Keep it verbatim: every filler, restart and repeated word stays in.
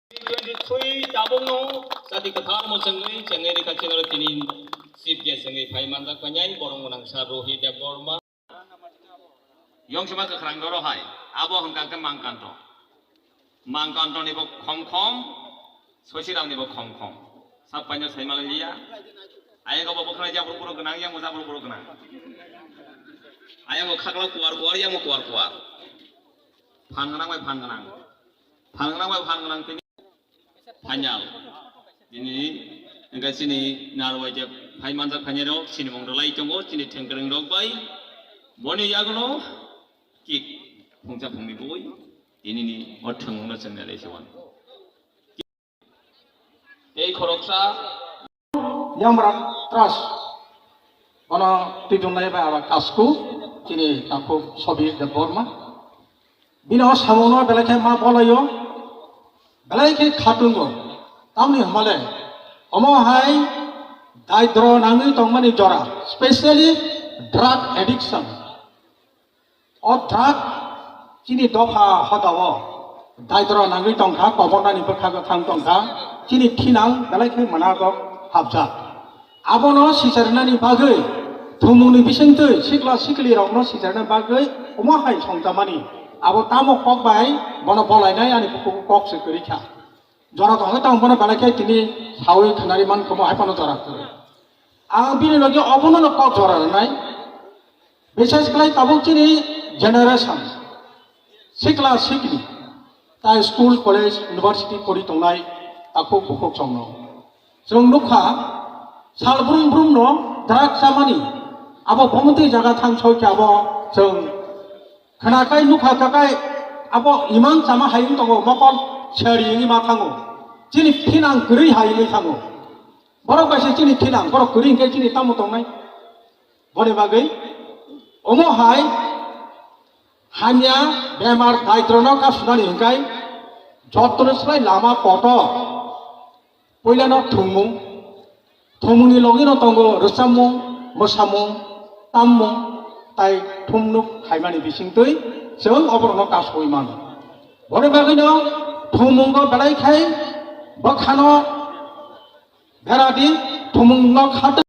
Twenty three tabukno chati kwthar mwchangwi chengwi rikha chengwi tini chief guest wngwi phai manjak painai borok gwnang sir Rohit Debbarma. Yong sima kwkhrang doro hai, abo hwnkha khe Mangkanto. Mangkanto ni bo khom khom, Sosiram ni bo khom khom. Sab paino sai malai liya. Ayang bo bokra jabru puro gwnang, yang bo jabru puro gwnang. Ayang bo khakla kuar kuar, yang bo kuar kuar. Phan gwnang bai phan gwnang. Phan gwnang bai phan gwnang tini. Phainal. Nini, hingke chini narwai je phai manjak phainai rok, chini mung rwlai tongo, chini thengkwrwng rok bai. Boni yagulo kik phungsa phungni bui, tinini o thwngmungno chwng nailai se wano. Tei khoroksa. Yamra Trust. Bono twi tongnai bai aba kasku, chini takhuk Sobir Debbarma. Bini o samungno belai khe ma bolaio, belai khe khatungo. Tamni hwnmale, omo hai daidro nangwi tongmani jora, specially drug addiction. O drug chini dopha hodao daidro nangwi tongkha, kobornani bwkha gw thang tongkha, chini thinang belai khe mwnakgo hapjak. Abono sicharnani bagwi, thumungni bisingtwi sikla siklirokno sicharna bagwi omo hai songchamani. Abo tamo kok bai bono bolainai ani bukugo kok se kwrwi kha. Jora tongwi tong bono belai khe tini sawi khnari man khomo hai phano jora kwrwi. Ang bini logi obono no kok jora rwnai. Bises khlai tabuk chini generation, sikla sikli, tai school, college, university pori tongnai takhuk bukhuk chongno. Chwng nukha, sal brum brum no drug chamani, abo bomtwi jaga thang soi khe abo chwng khna kai nukha kakai abo imang chama hai wng tongo, mokol sari wngwi ma thango, chini phinang kwrwi hai wngwi thango. Borok bai se chini thinang, borok kwrwi hwnkhe chini tamo tongnai? Boni bagwi omo hai hamya bemar daidrono kasunani hwnkhe jotono slai lama kotor. Puilano thwngmung, thwngmungni logino tongo rwchapmung, mwsamung, tammung, tai thumnuk khaimani bisingtwi chwng oborokno kasui mano. Boni bagwino thwngmungo belai khai bwkhano beradi, thumungno khat